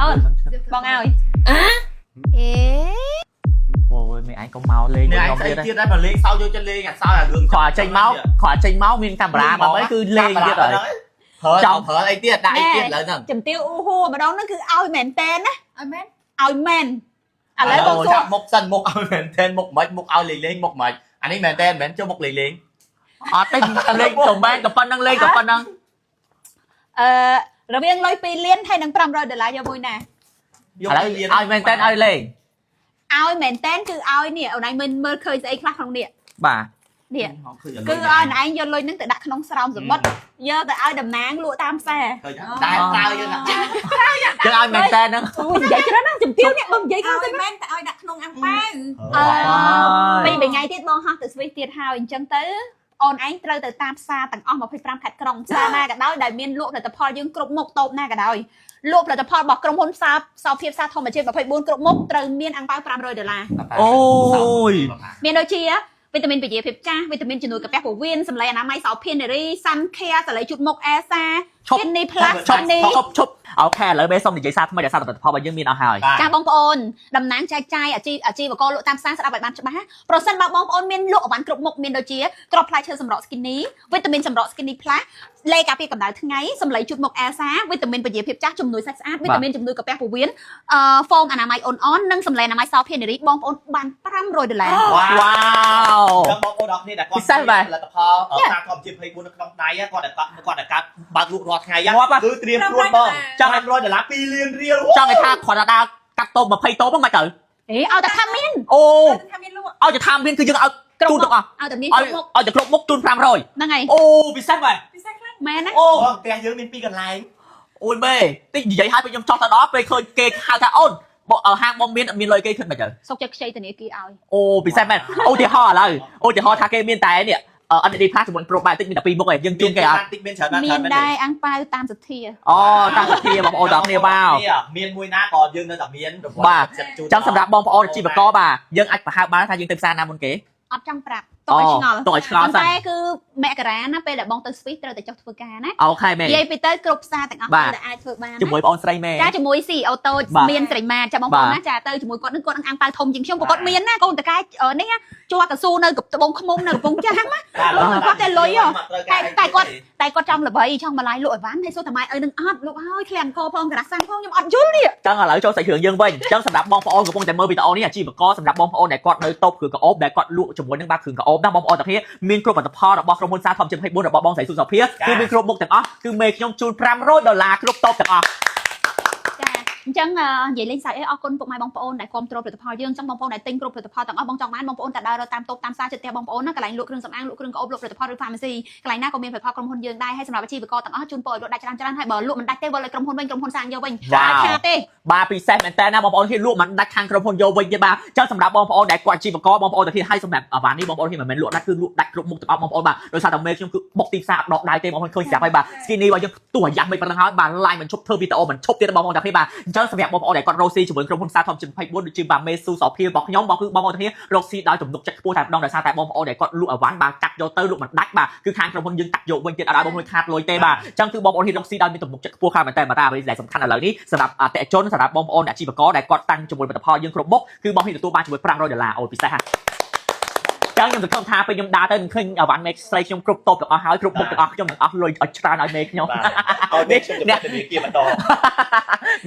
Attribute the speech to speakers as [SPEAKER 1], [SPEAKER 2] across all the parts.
[SPEAKER 1] អូនបងឲ្យ
[SPEAKER 2] អេ
[SPEAKER 3] អូយមេឯងកុំមកលេង
[SPEAKER 4] នេះឯង
[SPEAKER 3] ខ្ញុំទៀត
[SPEAKER 4] ស្អីទៀតដែរបើលេងសើចយកចិត្តលេងអាសើចអារឿង
[SPEAKER 3] គ្រាន់ចេញមកគ្រាន់ចេញមកមានកាមេរ៉ាមកអីគឺលេងទៀតហើយ
[SPEAKER 4] ប្រើចង់ប្រើអីទៀតដាក់អីទៀតឥឡូវហ្នឹង
[SPEAKER 1] ជំទាវអ៊ូហួម្ដងហ្នឹងគឺឲ្យមែនតែនណា
[SPEAKER 2] ឲ្យមែន
[SPEAKER 1] ឲ្យមែនឥឡូវបងសួរ
[SPEAKER 4] ចាប់មុខសិនមុខឲ្យមែនតែនមុខមិនមុខឲ្យលេងលេងមុខមិនអានេះមែនតែនមិនចុះមុខលេងលេង
[SPEAKER 3] អត់ទេលេងក៏មែនក៏ប៉ុណ្ណឹងលេងក៏ប៉ុណ្ណឹង
[SPEAKER 1] អឺរវាងលុយ2លានហើយនឹង500ដុល្លារយកមួយណា
[SPEAKER 3] ឥឡូវឲ្យមែនតើឲ្យលេង
[SPEAKER 1] ឲ្យមែនតែនគឺឲ្យនេះអូនឯងមើលឃើញស្អីខ្លះក្នុងនេះ
[SPEAKER 3] បាទ
[SPEAKER 1] នេះគឺឲ្យអូនឯងយកលុយហ្នឹងទៅដាក់ក្នុងស្រោមសមុទ្រយកទៅឲ្យតំណាងលក់តាមផ្សារ
[SPEAKER 4] តែប្រើយើង
[SPEAKER 3] ចឹងឲ្យមែនតើហ្នឹង
[SPEAKER 1] អូនិយាយច្រើនណាស់ជំទាវនេះបងនិយាយ
[SPEAKER 2] ឲ្យ
[SPEAKER 1] ទៅ
[SPEAKER 2] មែនតែឲ្យដាក់ក្នុងអាំងប៉ាវ
[SPEAKER 1] អឺពីរថ្ងៃទៀតបងហោះទៅស្វីសទៀតហើយអញ្ចឹងទៅអូនឯងត្រូវទៅតាមផ្សារទាំងអស់25ខេត្តក្រុងផ្សារណាក៏ដោយដែលមានលក់ផលិតផលយើងគ្រប់មុខតូបណាក៏ដោយលក់ផលិតផលរបស់ក្រុមហ៊ុនផ្សារសោភាពផ្សារធម្មជាតិ24គ្រប់មុខត្រូវមានអាំងប៉ាវ500ដុល្លារ
[SPEAKER 3] អូយ
[SPEAKER 1] មានដូចជាវីតាមីនពជាភាពចាស់វីតាមីនជំនួយកាពះពោះវៀនសម្លេងអនាម័យសោភានារីសាន់ខេសលេងជូតមុខអេសា
[SPEAKER 3] ឈប់
[SPEAKER 1] គីនីផ្លាស់
[SPEAKER 3] ឈប់
[SPEAKER 1] គីនី
[SPEAKER 3] ឈប់ឈប់ OK ឥឡូវមេសុំនិយាយសារថ្មីដោយសារផលិតផលរបស់យើងមានអស់ហើយ
[SPEAKER 1] ចាបងប្អូនតំណាងចែកចាយអាជីវករលក់តាមផ្សារស្ដាប់ឲ្យបានច្បាស់ប្រសិនបើបងប្អូនមានលក់អីវ៉ាន់គ្រប់មុខមានដូចជាក្របផ្លែឈើសម្រក់ skinny វីតាមីនសម្រក់ skinny plus លេការពារកម្ដៅថ្ងៃសម្លេងជូតមុខអេសាវីតាមីនពជាភាពចាស់ជំនួយសាច់ស្អាតវីតាមីនជំនួយកាពះពោះវៀនអឺហ្វូមអនាម័យអូនអននិងសម្លេងអនាម័យសោភានារីបងប្អូនបាន500ដុល្លារ
[SPEAKER 4] វ៉ា
[SPEAKER 3] វ៉ាវ
[SPEAKER 4] ចឹងបងប្អូនដល់គ្នាដែលគាត់
[SPEAKER 3] ពិសេសបាទ
[SPEAKER 4] ផលិតផលផ្សារធម្មជាតិ24នៅក្នុងដៃគាត់តែគាត់តែកាត់បើកលក់រាល់ថ្ងៃគឺត្រៀមខ្លួនបង
[SPEAKER 3] ចង់
[SPEAKER 4] 500ដុល្លារ2លានរៀល
[SPEAKER 3] ចង់ឲ្យថាគ្រាន់តែដើរកាត់តូប20តូបហ្នឹងមិនទៅ
[SPEAKER 1] អេឲ្យតែថាមាន
[SPEAKER 3] អូ
[SPEAKER 2] ថាមានលក់
[SPEAKER 3] ឲ្យតែថាមានគឺយើងឲ្យ
[SPEAKER 1] គ្រប់
[SPEAKER 3] ជូនទាំងអស់
[SPEAKER 1] ឲ្យតែមាន
[SPEAKER 3] ឲ្យ
[SPEAKER 1] គ្រប់មុខ
[SPEAKER 3] ឲ្យតែគ្រប់មុខជូន500
[SPEAKER 1] ហ្នឹងហើយ
[SPEAKER 3] អូពិសេសបាទ
[SPEAKER 2] ពិសេសខ្លាំង
[SPEAKER 1] មែនណា
[SPEAKER 3] អូ
[SPEAKER 4] បងផ្ទះយើងមានពីរកន្លែង
[SPEAKER 3] អូយមេតិចនិយាយឲ្យពេលខ្ញុំចោះទៅដល់ពេលឃើញគេហៅថាអូនបងហាងបងមានមានលុយគេឃើញមិនទៅ
[SPEAKER 1] សុកចិត្តខ្ចីធនាគារឲ្យ
[SPEAKER 3] អូពិសេសមែនឧទាហរណ៍ឥឡូវឧទាហរណ៍ថាគេមានតែនេះ ND Plus ជាមួយ probiotic មានតែពីរមុខឯងយើងជូនគេអត់
[SPEAKER 4] តិចមានច្រើនបាន
[SPEAKER 1] មាន
[SPEAKER 4] ច្រើនមែន
[SPEAKER 1] ដែរអាំងប៉ាវតាមសទ្ធា
[SPEAKER 3] អូតាមសទ្ធាបងប្អូនទាំងគ្នាបាទ
[SPEAKER 4] មានមួយណាក៏យើងនៅតែមានរង្វាន់
[SPEAKER 3] បាទ
[SPEAKER 4] ចិត្តជូន
[SPEAKER 3] ចឹងសម្រាប់បងប្អូនអាជីវករបាទយើងអាចប្រហែលបានថាយើងទៅផ្សារណាមុនគេ
[SPEAKER 1] អត់ចង់ប្រាប់តោះឲ្យឆ្ងល់
[SPEAKER 3] តោះឲ្យឆ្ងល់
[SPEAKER 1] ប៉ុន្
[SPEAKER 3] សិន
[SPEAKER 1] តែគឺមករាណាពេលដែលបងទៅស្វីសត្រូវតែចុះធ្វើការណា
[SPEAKER 3] OK មែន
[SPEAKER 1] និយាយពីទៅគ្រប់ផ្សារទាំងអស់
[SPEAKER 3] បាទ
[SPEAKER 1] ដែលអាចធ្វើបានណា
[SPEAKER 3] ជាមួយបងស្រីមែន
[SPEAKER 1] ចាជាមួយ CEO តូច
[SPEAKER 3] បាទ
[SPEAKER 1] មានស្រីម៉ាចាបងប្អូន
[SPEAKER 3] បាទ
[SPEAKER 1] ណាចាទៅជាមួយគាត់នឹងគាត់នឹងអាំងប៉ាវធំជាងខ្ញុំព្រោះគាត់មានណាកូនតកែនេះណាជួកស៊ូនៅត្បូងឃ្មុំនៅកំពង់ចាមណា គាត់តែលុយហ៎តែគាត់ តែគាត់ចង់ល្បីចង់បន្លាយលក់អីវ៉ាន់ហើយសួរតែម៉ែឪនឹងអត់លក់ហើយធ្លាក់អង្គផងក្រាស់សាំងផងខ្ញុំអត់យល់នេះ
[SPEAKER 3] ចឹងឥឡូវចូលសាច់រឿងយើងវិញចឹងសម្រាប់បងប្អូនកំពុងតែមើលវីដេអូនេះអាជីវករសម្រាប់បងប្អូនដែលគាត់នៅតូបគ្រឿងក្រអូបដែលគាត់លក់ជាមួយនឹងបាទគ្រឿងក្រអូបណាបងប្អូនទាំងគ្នាមានគ្រប់ផលិតផលរបស់ក្រុមហ៊ុនសារធម្មជាតិ24របស់បងស្រីសុសភាគឺមានគ្រប់មុខទាំងអស់គឺមេខ្ញុំជូន500ដុល្លារគ្រប់តូបទាំងអស់
[SPEAKER 1] ចាអញ្ចឹងនិយាយលេងសើចអីអរគុណពុកម៉ែបងប្អូនដែលគាំទ្រផលិតផលយើងអញ្ចឹងបងប្អូនដែលទិញគ្រប់ផលិតផលទាំងអស់បងចង់បានបងប្អូនតែដើររកតាមតូបតាមផ្សារជិតផ្ទះបងប្អូនណាកន្លែងលក់គ្រឿងសម្អាងលក់គ្រឿងក្រអូបលក់ផលិតផលឬ pharmacy កន្លែងណាក៏មានផលិតផលក្រុមហ៊ុនយើងដែរហើយសម្រាប់អាជីវករទាំងអស់ជូនពរឲ្យលក់ដាច់ច្រើនច្រើនហើយបើលក់មិនដាច់ទេវិលឲ្យក្រុមហ៊ុនវិញក្រុមហ៊ុនសាងយកវិញ
[SPEAKER 3] វ៉ាវ
[SPEAKER 1] អត់ខាតទេ
[SPEAKER 3] បាទពិសេសមែនតើណាបងប្អូនហ៊ានលក់មិនដាច់ខាងក្រុមហ៊ុនយកវិញទេបាទចឹងសម្រាប់បងប្អូនដែលគាត់អាជីវករបងប្អូនទាំងគ្នាហើយសម្រាប់អាវ៉ាន់នេះបងប្អូនហ៊ានមិនមែនលក់ដាច់គឺលក់ដាច់គ្រប់មុខទាំងអស់បងប្អូនបាទដោយសារតែមេខ្ញុំគឺបុកទីផ្សារអត់ដកដៃទេបងប្អូនឃើញស្រាប់ហើយបាទ skinny របស់យើងទោះអាយ៉ាស់មិនប៉ុណ្ណឹងហើយបាទ line មិនឈប់ធ្វើវីដេអូមិនឈប់ទៀតបងប្អូនទាំងគ្នាបាទអញ្ចឹងសម្រាប់បងប្អូនដែលគាត់រកស៊ីជាមួយក្រុមហ៊ុនសារធម្មជាតិ24ដូចជាបាទមេស៊ូសភារបស់ខ្ញុំបងគឺបងប្អូនទាំងគ្នារកស៊ីដោយទំនុកចិត្តខ្ពស់តែម្ដងដោយសារតែបងប្អូនដែលគាត់លក់អីវ៉ាន់បាទកាត់យកទៅលក់មិនដាច់បាទគឺខាងក្រុមហ៊ុនយើងកាត់យកវិញទៀតអត់ឲ្យបងប្អូនខាតលុយទេបាទអញ្ចឹងគឺបងប្អូនហ៊ានរកស៊ីដោយមានទំនុកចិត្តខ្ពស់ខ្លាំងមែនតើបាទអ្វីដែលសំខាន់ឥឡូវនេះសម្រាប់អតិថិជនសម្រាប់បងប្អូនអាជីវករដែលគាត់តាំងជាមួយផលិតផលយើងគ្រប់មុខគឺបងហ៊ានទទួលបានជាមួយ500ដុល្លារអូពិសេសហ่ะចឹងខ្ញុំសង្ឃឹមថាពេលខ្ញុំដើរទៅនឹងឃើញអីវ៉ាន់មេស្រីខ្ញុំគ្រប់តូបទាំងអស់ហើយគ្រប់មុខទាំងអស់ខ្ញុំនឹងអស់លុយឲ្យច្រើនឲ្យមេខ្ញុំ
[SPEAKER 4] បាទឲ្យនេះខ្ញុំទៅធនាគារម្ដង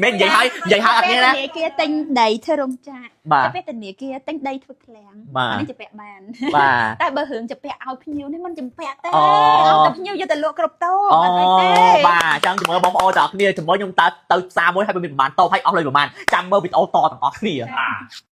[SPEAKER 3] មែននិយាយហើយនិយាយហើយអត់មានណា
[SPEAKER 1] ធនាគារទិញដីធ្វើរោងចក្រ
[SPEAKER 3] បាទ
[SPEAKER 1] ពេលធនាគារទិញដីធ្វើឃ្លាំង
[SPEAKER 3] បាទ
[SPEAKER 1] អានេះជំពាក់បាន
[SPEAKER 3] បាទ
[SPEAKER 1] តែបើរឿងជំពាក់ឲ្យភ្ញៀវនេះមិនជំពាក់ទេ
[SPEAKER 3] អូ
[SPEAKER 1] ឲ្យតែភ្ញៀវយកទៅលក់គ្រប់តូប
[SPEAKER 3] អូ
[SPEAKER 1] អត់អីទេ
[SPEAKER 3] បាទអញ្ចឹងជំរឿបងប្អូនទាំងអស់គ្នាជំរឿខ្ញុំតើទៅផ្សារមួយហើយវាមានប្រហែលតូបហើយអស់លុយប្រហែលចាំមើលវីដេអូតទាំងអស់គ្នា
[SPEAKER 4] បាទ